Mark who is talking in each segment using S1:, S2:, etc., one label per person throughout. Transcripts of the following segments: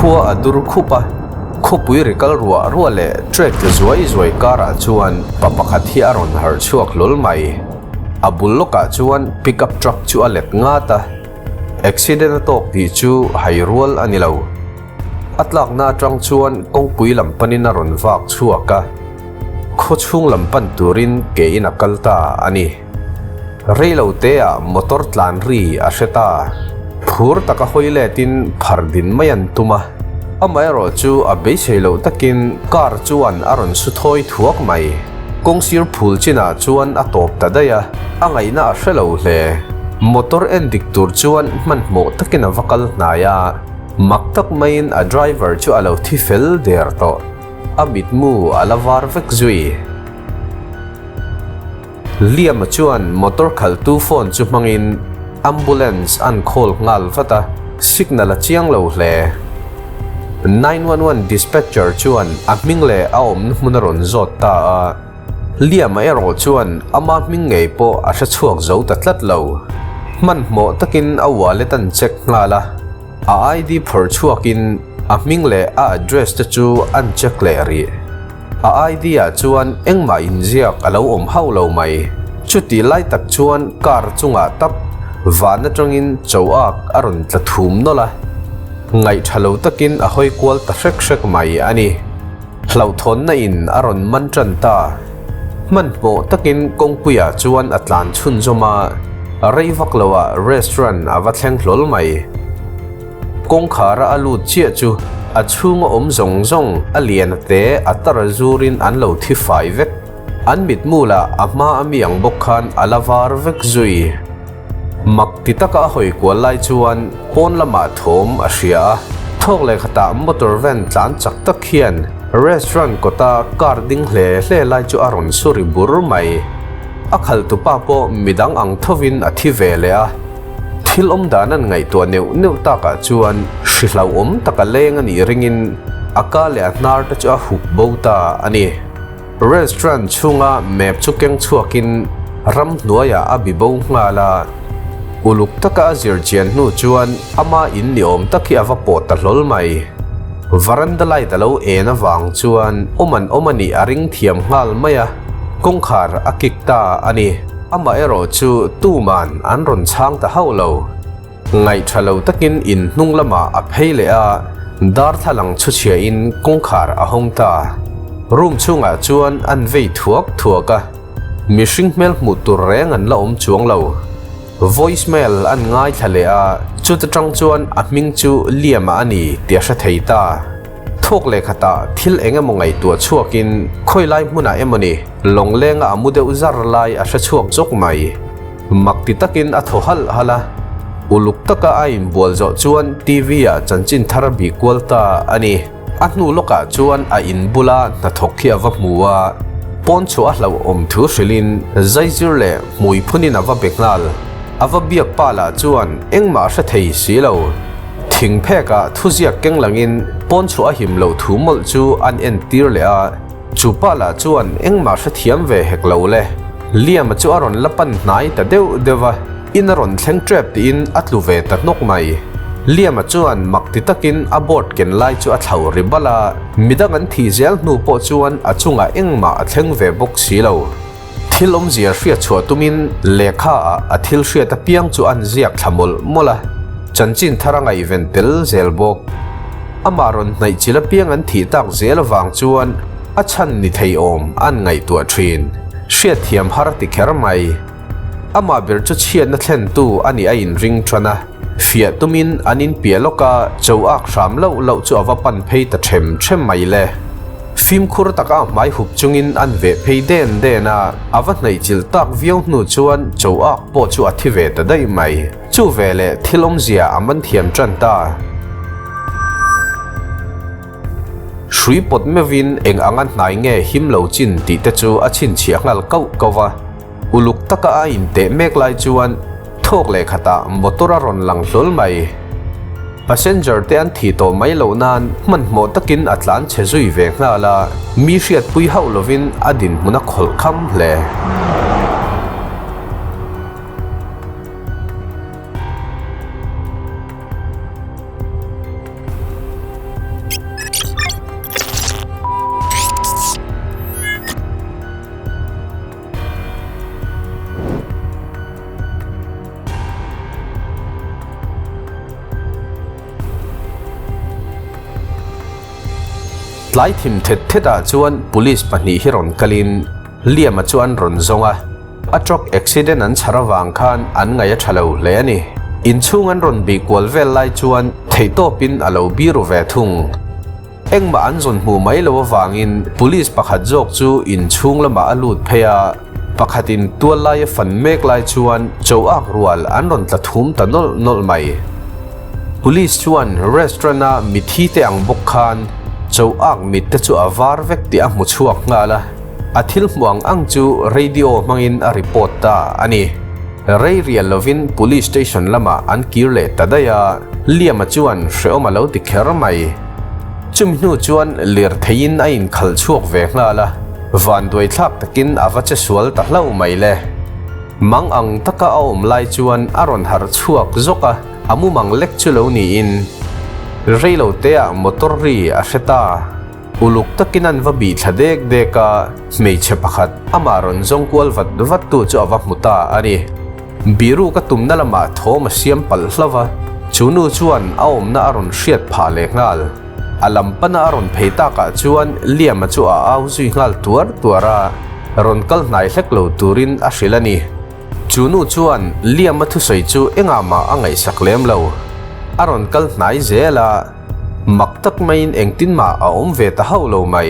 S1: Khua a dur khup a, khawpui ri kal ruah ruah leh trek tla zuai zuai karah chuan pa pakhat hi a rawn harh chhuak hlawl mai. A bul lawkah chuan pick up truck chu a let ngat a, accident a tawk tih chu hai rual a ni lo. A tlakna atang chuan kawngpui lam panin a rawn vak chhuak a, khaw chhung lam pan turin ke in a kal ta a ni. Rei lo te ah motor tlan ri a hre ta. Phur taka hawi letin phar din mai an tum a, amaherawh chu a beisei loh takin car chuan a rawn su thawi thuak mai. Kawngsir phul chinah chuan a tawp ta daih a, a ngaihna a hre lo hle. Motor en dik tur chuan hmanhmawh takin a va kal hnai a, mak tak maiin a driver chu a lo thi fel der tawh. A mitmu a la var vek zui. Liam-a chuan motor khalhtu phone chu hmangin ambulance an call nghal vat a, signal a chiang lo hle. 911 dispatcher chuan a hming leh a awmna hmun a rawn zawt ta a, Liam-a erawh chuan ama hming ngei pawh a hre chhuak zo ta tlat lo. Hmanhmawh takin a wallet an check nghal a, a ID phawrh chhuakin a hming leh a address te chu an check leh rih. A ID ah chuan engmah inziak a lo awm hauh lo mai. Chutih lai tak chuan car chungah tap van atangin choak a rawn tla thum nawlh a, ngaihtha lo takin a hawi kual ta hrek hrek mai a ni. Hlauhthawnna in a rawn man tan ta. Hmanhmawh takin kawngpuiah chuan a tlan chhunzawm a, rei vak loah restaurant a va thleng hlawl mai. Kawngkhara a lut chiah chu a chhunga awm zawng zawng a lian a te a tar a zurin an lo thi fai vek. An mitmu lah a hma a mi ang bawk khan a la var vek zui. Mak ti taka a hawi kual lai chuan pawn lamah thawm a hria a, thawk leh khatah motor van tlan chak tak hian restaurant kawta car ding hle hle lai chu a rawn su ri bur mai. A khaltupa pawh midang ang thovin a thi ve leh a. Thil awm dan an ngaihtuah neuh neuh takah chuan hri hlauhawm taka leng a nih ringin a ka leh a hnar te chu a hup bo ta a ni. Restaurant chhunga map chu keng chhuakin ramhnuaiah a bi bo nghal a, uluk taka a zir chian hnu chuan ama in ni awm tak hi a va pawh ta hlawl mai. Varanda light a lo en avang chuan awm an awm a nih a ring thiam nghal mai a, kawngkhar a kick ta a ni. Amah erawh chu tuman an rawn chhang ta hauh lo. Ngaih tha lo takin in hnung lamah a phei leh a, darthlalang chhuchhiahin kawngkhar a hawng ta. Room chhungah chuan an vei thuak thuak a, mihring hmel hmuh tur reng an la awm chuang lo. Voicemail an ngaithla leh a, chuta tang chuan a hming chu Liam-a a ni tih a hre thei ta. Thawk leh khatah thil eng emaw ngaihtuah chhuakin khawi lai hmunah emaw ni lawnglenga a mu deuh zar lai a hre chhuak zawk mai. Mak ti takin a thaw halh halh a, uluk taka a inbual zawh chuan TV ah chanchin thar a bih kual ta a ni. A hnu lawkah chuan a in bula hnathawk hi a va hmu a, pawn chhuah a hlauhawm thu hrilhin zaizir leh hmui phunin a va be nghal. A va biak pa lah chuan engmah a hre thei si lo. Thing phekah thuziak keng langin pawn chhuah a him loh thu mawlh chu an entir leh a, chu pa lah chuan engmah hrethiam ve hek lo le. Liam-a chu a rawn la pan hnai ta deuh deuh va, in a rawn thleng tep tiin a tlu ve ta hnawk mai. Liam-a chuan mak ti takin a board ken lai chu a thlo ri bal a, midang an thih zel hnu pawh chuan a chungah engmah a thleng ve bawk si lo. Thil awmzia hriat chhuah tumin lehkha ah a thil hriat apiang chu an ziak thla mawlh mawlh a, chanchin thar a ngaihven tel zel bawk. Amah rawn hnaih chil apiang an thih tak zel avang chuan a chhan ni thei awm an ngaihtuah thin. Hriatthiam har ti kher mai. Amah ber chu chhiatna thlentu a nih a inring tan a, fiah tumin an inpiah lawk a, cho ak hram loh loh chu a va pan phei ta them them mai le. Fimkhur taka a hmai hup chungin an veh phei den den a, a va hnaihchilh tak viau hnu chuan cho ak pawh chu a thi ve ta daih mai. Chu veleh thil awmzia a man thiam tan ta. Hrui pawt meuhin eng anga hnai nge him lo chin tih te chu a chhinchhiah nghal kauh kauh a. Uluk taka a inteh mek lai chuan thawk leh khatah motor a rawn lang hlawl mai. Passenger te an thih tawh mai loh nan hmanhmawh takin a tlan chhe zui ve nghal a, mi hriatpui hauh lovin a dinhmun a khawlh kham hle. Tlai thim thet thetah chuan police pahnih hi rawn kalin Liam-a chu an rawn zawng a, a truck accident an chhar avang khan an ngaih a tha lo hle a ni. Inchhung an rawn bih kual vel lai chuan theihtawpin a lo biru ve thung. Engmah an zawn hmuh mai lo avangin police pakhat zawk chu inchhung lamah a lut phei a, pakhatin tual laia fan mek lai chuan cho ak rual an rawn tla thum ta nawlh nawlh mai. Police chuan restaurant a mithi te ang bawk khan cho ak mit te chu a var vek tih a hmu chhuak nghal a, a thil hmuh ang ang chu radio hmangin a report ta a ni. Rei rial lovin police station lamah an kir leh ta daih a, Liam-a chuan hrehawm a lo ti kher mai. Chumi hnu chuan lirtheiin a inkhalh chhuak ve nghal a, vanduaithlak takin a va che sual ta hlauh mai le. Mang ang taka a awm lai chuan a rawn harh chhuak zawk a, a mumang lek chu lo niin reilo teah motor ri a hre ta. Uluk takin an va bih thla dek dek a, hmeichhe pakhat amah rawn zawng kual vat vat tu chu a va hmu ta a ni. Biru ka tumna lamah thawm a siam palh hlauh a, chu nu chuan a awmna a rawn hriat phah leh nghal. A lam pana a rawn phei takah chuan Liam-a chu a au zui nghal tuar tuar a, rawn kal hnai hlek lo turin a hrilh a ni. Chu nu chuan Liam-a thusawi chu engah mah a ngaihsak lem lo. A rawn kal hnai zel a, mak tak maiin engtin mah a awm ve ta hauh lo mai.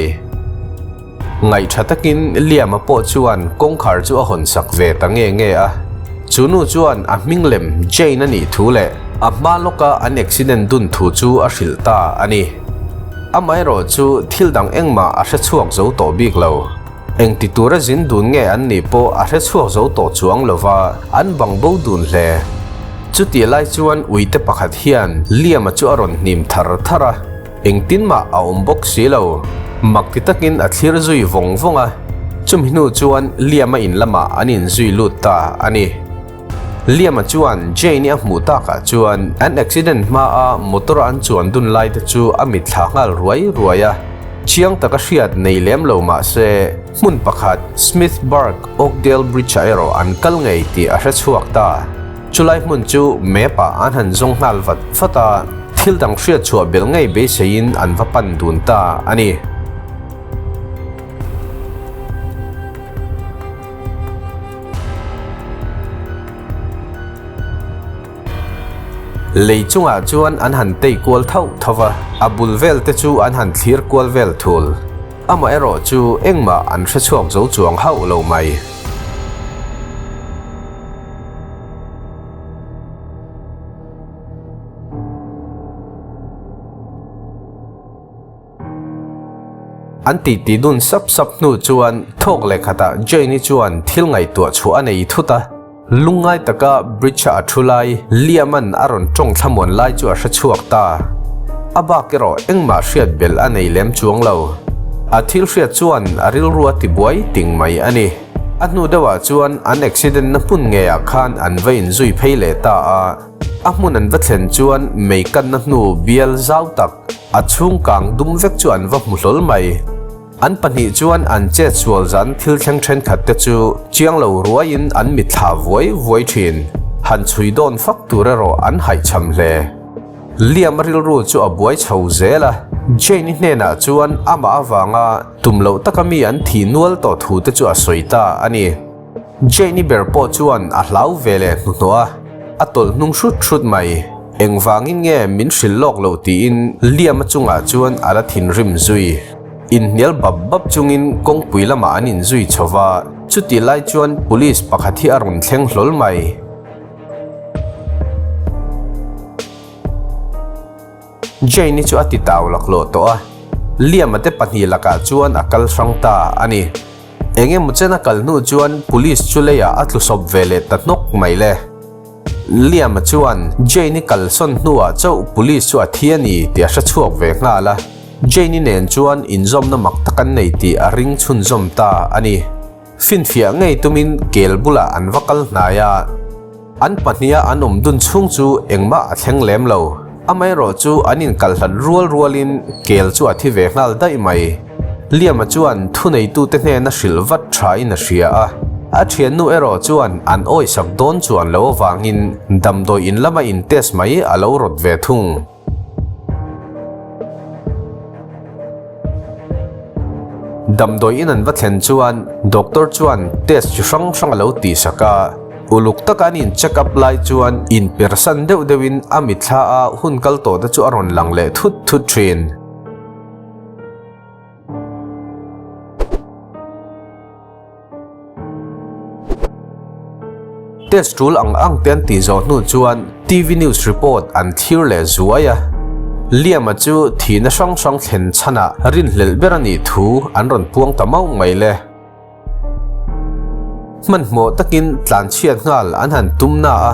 S1: Ngaihṭha takin Liam-a pawh chuan kawngkhar chu a hawn sak ve ta nge nge a. Chu nu chuan a hming lem Jane a nih thu leh a hma lawka an accident dun thu chu a hrilh ta a ni. Amaherawh chu thil dang engmah a hre chhuak zo tawh bik lo. Engti tura zin dun nge an nih pawh a hre chhuak zo tawh chuang lova an bang bo dun hle. Chutih lai chuan uite pakhat hian Liam-a chu a rawn hnim thar thar a. Engtin mah a awm bawk si lo. Mak ti takin a thlir zui vawng vawng a, chumi hnu chuan Liam-a in lamah an inzui lut ta a ni. Liam-a chuan Jane-i a hmuh takah chuan an accident hmaa motor-a an chuan dun lai te chu a mitthla nghal ruai ruai a, chiang taka hriat nei lem lo mah se hmun pakhat Smithburg Oakdale Bridge-ah erawh an kal ngei tih a hre chhuak ta. Chulai hmun chu map ah an han zawng nghal vat vat a, thil dang hriat chhuah belh ngei beiseiin an va pan dun ta a ni. Lei chungah chuan an han tei kual thauh thauh a, a bul vel te chu an han thlir kual vel thul. Amaherawh chu engmah an hre chhuak zo chuang hauh lo mai. An titi dun sap sap hnu chuan thawk leh khatah Jane-i chuan thil ngaihtuah chhuah a nei thut a. Lungngai taka bridge-a a thu lai Liam-a'n a rawn tawng thlamuan lai chu a hre chhuak ta. A bak erawh engmah hriat belh a nei lem chuang lo. A thil hriat chuan a rilru a tibuai ting mai a ni. A hnu deuhah chuan an accident na hmun ngeiah khan an va inzui phei leh ta a, a hmun an va thlen chuan mei kanna hnu bial zau tak, a chhung kang dum vek chu an va hmu hlawl mai. An pahnih chuan an chet sual zan thil thleng thenkhat te chu chiang lo ruaiin an mitthla vuai vuai thin. Han chhui dawn fak tur erawh an haihchham hle. Liam rilru chu a buai chho zel a, Jane-i hnenah chuan amah avanga tum loh taka mi an thih nual tawh thu te chu a sawi ta a ni. Jane-i ber pawh chuan a hlau ve leh hnuhnawh a, a tawlh hnung hrut hrut mai. Engvangin nge min hrilh lawk loh tiin Liam-a chungah chuan a la thinrim zui. Inhnial bap bap chungin kawngpui lamah an inzui chho va, chutih lai chuan police pakhat hi a rawn thleng hlawl mai. Jane-i chu a ti tau laklawh tawh a, Liam-a te pahnih lakah chuan a kal hrang ta a ni. Eng emaw chen a kal hnu chuan police chu leiah a tlu sawp ve leh ta hnawk mai le. Liam-a chuan Jane-i kalsawn hnuah chauh police chu a thi a ni tih a hre chhuak ve nghal a, Jane-i nen chuan inzawmna mak tak an nei tih a ring chhunzawm ta a ni. Finfiah ngei tumin kel bulah an va kal hnai a, an pahniha an awm dun chhung chu engmah a thleng lem lo. Amaherawh chu an inkalhlat rual rualin kel chu a thi ve nghal daih mai. Liama chuan thuneitute hnena hrilh vat thain a hria a, a thiannu erawh chuan an awisak dawn chuan lo avangin damdawi in lama in test mai a lo rawt ve thung. Damdawi in an va thlen chuan doctor chuan test chi hrang hrang a lo tihsak a. Uluk taka an in check up lai chuan inpersan deuh deuhin a mitthla a hun kal tawh te chu a rawn lang leh thut thut thin. Test tul ang ang te an tih zawh hnu chuan TV news report an thlir leh zuai a. Liam-a chu thihna hrang hrang thlen chhanah rinhlelh ber a nih thu an rawn puang ta mauh mai le. Hmanhmawh takin tlanchhiat nghal an han tum na a,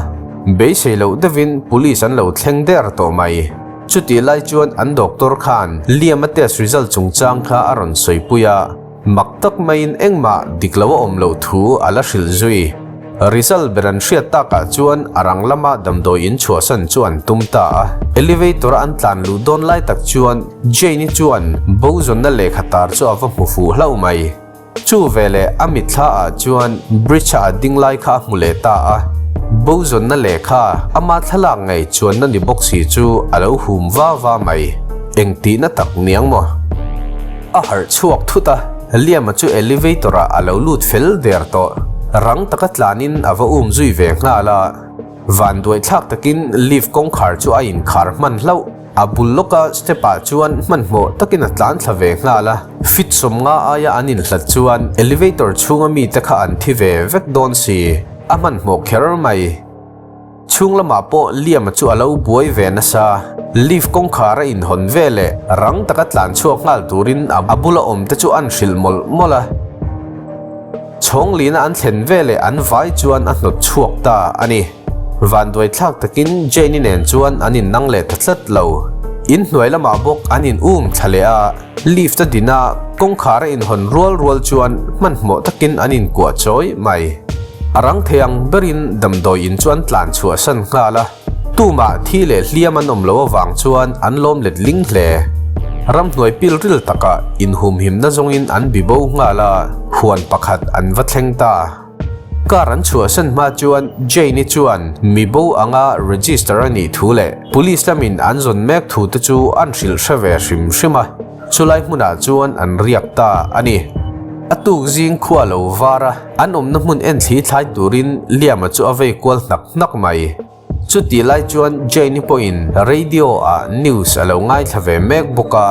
S1: beisei loh deuhin police an lo thleng der tawh mai. Chutih lai chuan an doctor khan Liam-a test result chungchang kha a rawn sawipui a. Mak tak maiin engmah dik lo a awm loh thu a la hrilh zui. Result ber an hriat takah chuan a rang lama damdawi in chhuahsan chu an tum ta a. Elevator a an tlan luh dawn lai tak chuan Jane-i chuan bo zawnna lehkha tar chu a va hmu fuh hlauh mai. Chu veleh a mitthla ah chuan bridge-a a ding lai kha a hmu leh ta a. Bo zawnna lehkha ama thlalak ngei chuanna ni bawk si chu a lo hum va va mai. Engtihna tak niang maw? A harh chhuak thut a, Liam-a chu elevator ah a lo lut fel der tawh. Rang taka tlanin a va um zui ve nghal a. Vanduai thlak takin lift kawngkhar chu a inkhar hman hlauh. A bul lawka step ah chuan hmanhmawh takin a tlan thla ve nghal a. Feet 50 aia an inhlat chuan elevator chhunga mite kha an thi ve vek dawn si. A hmanhmawh kher mai. Chhung lamah pawh Liam-a chu a lo buai ve nasa. Lift kawngkhar a inhawn ve leh rang taka tlan chhuak nghal turin a bula awm te chu an hrilh mawlh mawlh a. Chhawng lina an thlen ve leh an vai chuan a hnawt chhuak ta a ni. Vanduai thlak takin Jane-i nen chuan an innang leh ta tlat lo. Inhnuai lamah bawk an in um thla leh a, lift a din a, kawngkhar a inhawn rual rual chuan hmanhmawh takin an inkuah chawi mai. A rang thei ang berin damdawi in chu an tlan chhuahsan nghal a, tumah thi leh hliam an awm loh avang chuan an lawm let ling hle. Ramhnuai pil ril takah inhumhimna zawngin an bi bo nghal a, huan pakhat an va thleng ta. Car an chhuahsan hma chuan Jane-i chuan mi bo anga register a nih thu leh police lamin an zawn mek thu te chu an hrilh hre ve hrim hrim a, chulai hmunah chuan an riak ta a ni. A tuk zing khua lo var a. An awmna hmun en thli thlai turin Liam-a chu a vei kual hnak hnak mai. Chutih lai chuan Jane-i pawhin radio-ah news a lo ngaithla ve mek bawk a.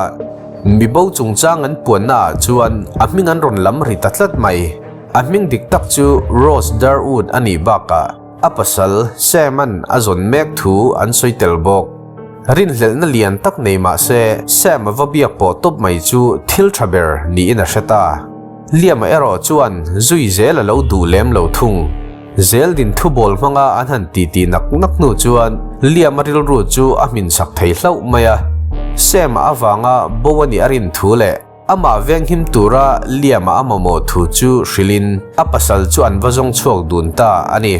S1: Mi bo chungchang an puanna ah chuan a hming an rawn lam ri ta tlat mai. A hming dik tak chu Rose Darwood a nih bakah a pasal Sam-a'n a zawn mek thu an sawi tel bawk. Rinhlelhna lian tak nei mah se Sam-a va biak pawh tawp mai chu thil tha ber niin a hre ta. Liam-a erawh chuan zui zel a lo duh lem lo thung. Zel din thubawl hmanga an han titi nak nak hnu chuan Liam-a rilru chu a hmin sak thei hlauh mai a. Sam-a avanga bo a nih a rin thu leh amah venghim tura Liam-a a mamawh thu chu hrilhin a pasal chu an va zawng chhuak dun ta a ni.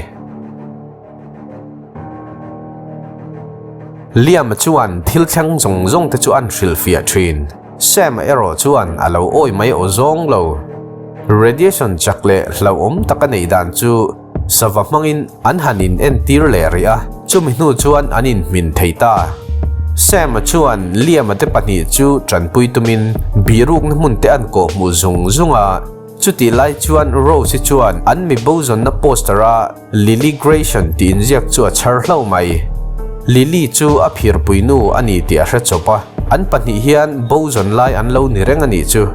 S1: Liam-a chuan thil thleng zawng zawng te chu an hrilhfiah thin. Sam-a erawh chuan a lo awi mai aw zawng lo. Radiation chak leh hlauhawm tak a neih dan chu sava hmangin an han in entir leh rih a, chumi hnu chuan an inhmin thei ta. Sam-a chuan Liam-a te pahnih chu tanpui tumin bihrukna hmun te an kawhhmuh zung zung a, chutih lai chuan Rose-i chuan an mi bo zawnna poster-a Lily Grayson tih inziak chu a chhar hlauh mai. Lily chu a phirpui nu a ni tih a hre chawp a, an pahnih hian bo zawn lai an lo ni reng a nih chu.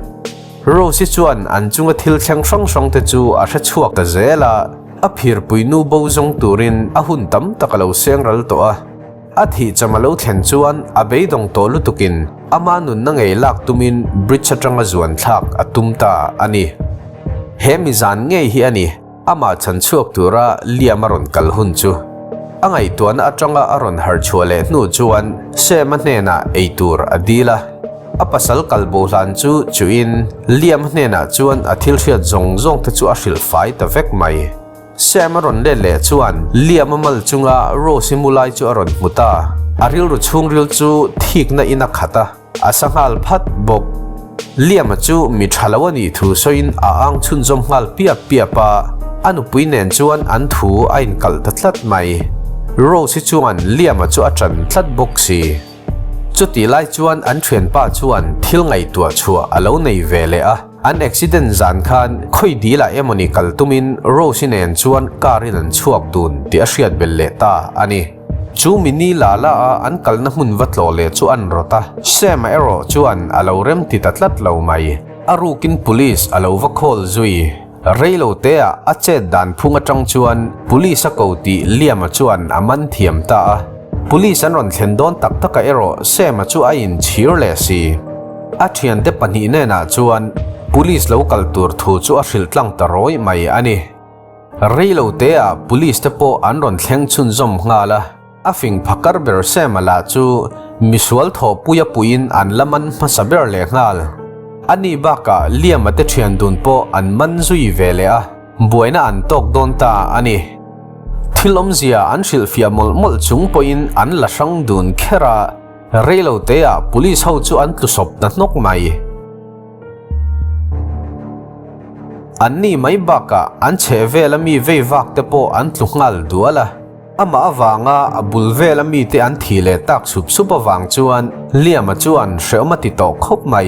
S1: Rose-i chuan an chunga thil thleng hrang hrang te chu a hre chhuak ta zel a, a phirpui nu bo zawng turin a hun tam tak a lo seng ral tawh a. A thih cham a lo thlen chuan a beidawng tawh lutukin ama nunna ngei lak tumin bridge atanga zuan thlak a tum ta a ni. He mi zan ngei hi a ni. Amah chhan chhuak tura Liam a rawn kal hun chu a ngaihtuahna atanga a rawn harh chhuah leh hnu chuan Sam-a hnenah ei tur a dil a. A pasal kal bo hlan chu chuhin Liam-a hnenah chuan a thil hriat zawng zawng te chu a hrilh fai ta vek mai. Sam-a rawn let leh chuan Liam-a mal chunga Rose-i mu lai chu a rawn hmu ta. A rilru chhungril chu thikna in a khat a. A sa nghal phat bawk. Liam-a chu mi tha lo a nih thu sawiin a ang chhunzawm nghal piap piap a, a nupui nen chuan an thu a inkalh ta tlat mai. Rose-i chuan Liam-a chu a ṭan tlat bawk si. Chutih lai chuan an ṭhianpa chuan thil ngaihtuah chhuah a lo nei ve leh a. An accident zan khan khawi dilah emawni kal tumin Rose-i nen chuan car in an chhuak dun tih a hriat belh leh ta a ni. Chu mi ni la la a an kalna hmun va tlawh leh chu an rawt a, Sam-a erawh chuan a lo rem ti ta tlat lo mai. A rukin police a lo va call zui. Rei lo teah a chet dan phung atang chuan police a ko tih Liam-a chuan a man thiam ta a. Police an rawn thlen dawn tak takah erawh Sam-a chu a inchhir leh si. A thiante pahnih hnenah chuan police lo kal tur thu chu a hrilh tlang ta rawih mai a ni. Rei lo teah police te pawh an rawn thleng chhunzawm nghal a, a fing phakar ber Sam-a lah chu misual thawhpuia puiin an la man hmasa ber leh nghal. Ani bakah Liam-a te thian dun pawh an man zui ve leh a, buaina an tawk dawn ta a ni. Thil awmzia an hrilhfiah mawlh mawlh chung pawhin an la hrang dun kher a. Rei lo teah police ho chu an tlu sawp ta hnawk mai. An ni mai bakah an chheh vela mi vei vak te pawh an tlu nghal dual a. Amah avanga a bul vela mite an thih leh tak sup sup avang chuan Liam-a chuan hrehawm a ti tawh khawp mai.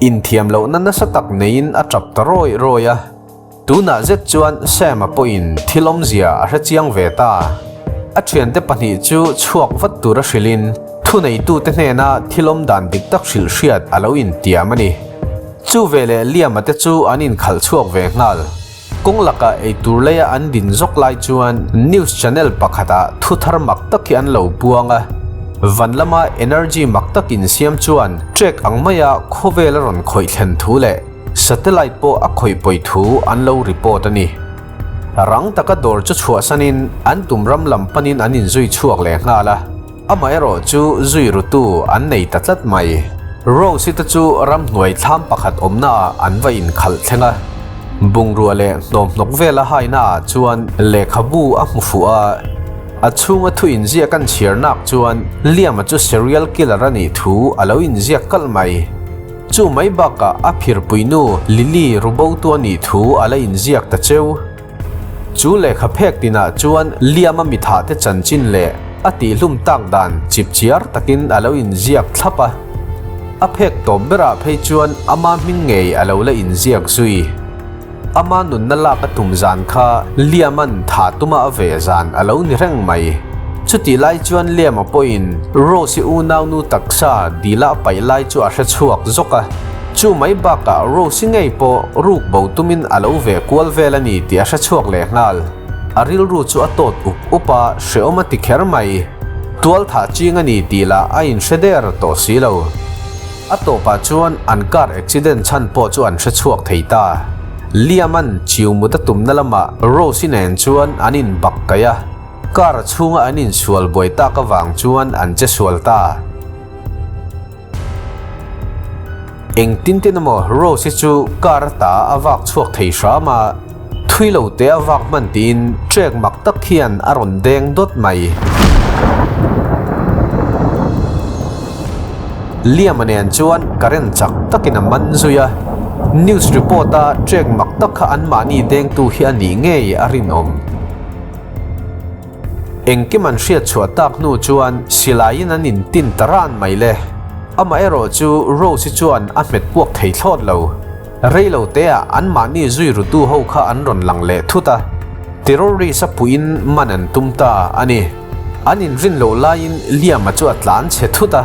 S1: Inthiam lohna nasa tak neiin a tap ta rawih rawih a. Tunah zet chuan Sam-a pawhin thil awmzia a hre chiang ve ta. A thiante pahnih chu chhuak vat tura hrilhin thuneitute hnena thil awm dan dik tak hrilh hriat a lo intiam a ni. Chu veleh Liam-a te chu an inkhalh chhuak ve nghal. Kawng lakah eitur leia an din zawk lai chuan news channel pakhatah thu thar mak tak hi an lo puang a. Van lama energy mak tak insiam chuan trek ang maia khawvel a rawn khawih thlen thu leh Satellite pawh a khawih pawi thu an lo report a ni. Rang taka dawr chu chhuahsanin an tum ram lam panin an inzui chhuak leh nghal a, amaherawh chu zui rutu an nei ta tlat mai. Rose-i te chu ramhnuai thlam pakhat awmnaah an va inkhalh thleng a, bungrua leh hnawmhnawk vela hainaah chuan lehkhabu a hmu fuh a, a chhunga thu inziak an chhiar nak chuan Liam-a chu serial killer a nih thu a lo inziak kalh mai. Chu mai bakah a phirpuinu Lily Rubotu a nih thu a la inziak ta cheu. Chu lehkha phek tinah chuan Liam-a mithahte chanchin leh a tihhlum tak dan chipchiar takin a lo inziak thlap a. A phek tawp berah phei chuan ama hming ngei a lo la inziak zui. Ama nunna lak a tum zan kha Liam-a'n tha tuma a ve zan a lo ni reng mai. Chutih lai chuan Liam-a pawhin Rose-i unaunu taksa dila a paih lai chu a hre chhuak zawk a. Chu mai bakah Rose-i ngei pawh ruk bo tumin a lo ve kual vel a ni tih a hre chhuak leh nghal. A rilru chu a tawt up up a, hrehawm a ti kher mai. Tual thah ching a ni tih lah a inhre der tawh si lo. A tawpah chuan an car accident chhan pawh chu an hre chhuak thei ta. Liam-a'n chiu mut a tumna lamah Rose-i nen chuan an inbak kaih a, car chhunga an insual buai tak avang chuan an che sual ta. Engtin tin emaw Rose-i chu car ata a vak chhuak thei hram a. Thui lo te a vak hman tiin trek mak tak hian a rawn deng dawt mai. Liam-a nen chuan current chak takin a man zui a, news report-a trek mak tak kha anmahni dengtu hi a nih ngei a rinawm. Engkim an hriat chhuah tak hnu chuan silaiin an intin ta ran mai le. Amaherawh chu Rose-i chuan a hmet puak thei thlawt lo. Rei lo teah anmahni zui rutu ho kha an rawn lang leh thut a, terrorist a puiin man an tum ta a ni. An inrin loh laiin Liam-a chu a tlan chhe thut a,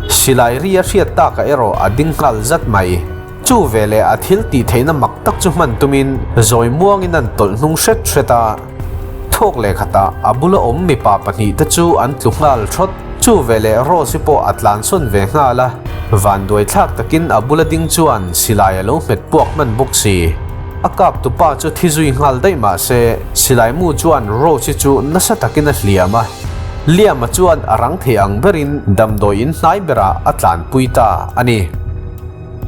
S1: silai ri a hriat takah erawh a ding nghal zat mai. Chu veleh a thil tih theihna mak tak chu hman tumin zawi muangin an tawlh hnung hret hret a. Thawk leh khatah a bula awm mipa pahnihte chu an tlu nghal thawt. Chu veleh Rose-i pawh a tlansawn ve nghal a, vanduai thlak takin a bula ding chuan silai a lo hmet puak hman bawk si. A kap tupa chu thi zui nghal daih mah se, silai mu chuan Rose-i chu nasa takin a hliam a. Liam-a chuan a rang thei ang berin damdawi in hnai berah a tlanpui ta a ni.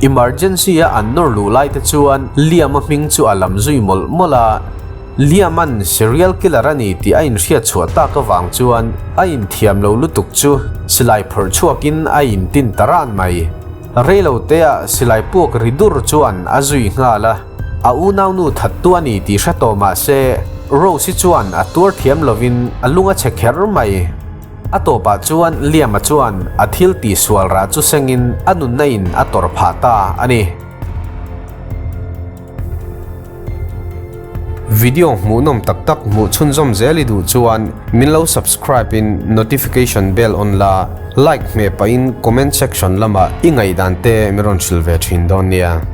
S1: Emergency-a an nawr luh lai te chuan Liam-a hming chu a lam zui mawlh mawlh a. Liam-a'n serial killer a ni tih a inhriat chhuah tak avang chuan a inthiam lo lutuk chu silai phawrh chhuakin a intin ta ran mai. Rei lo teah silai puak ri dur chuan a zui nghal a, a unaunu thattu a ni tih hre tawh mah se Rose-i chuan a tuar thiam lovin a lung a chhe kher mai. A tawpah chuan Liam-a chuan a thil tihsual rah chu sengin a nunna in a tawrh phah ta a ni. Video hmuhnawm tak tak hmuh chhunzawm zel i duh chuan min lo subscribe in notification bell on la, like hmeh pahin comment section lamah i ngaihdan te min rawn hrilh ve thin dawn nia.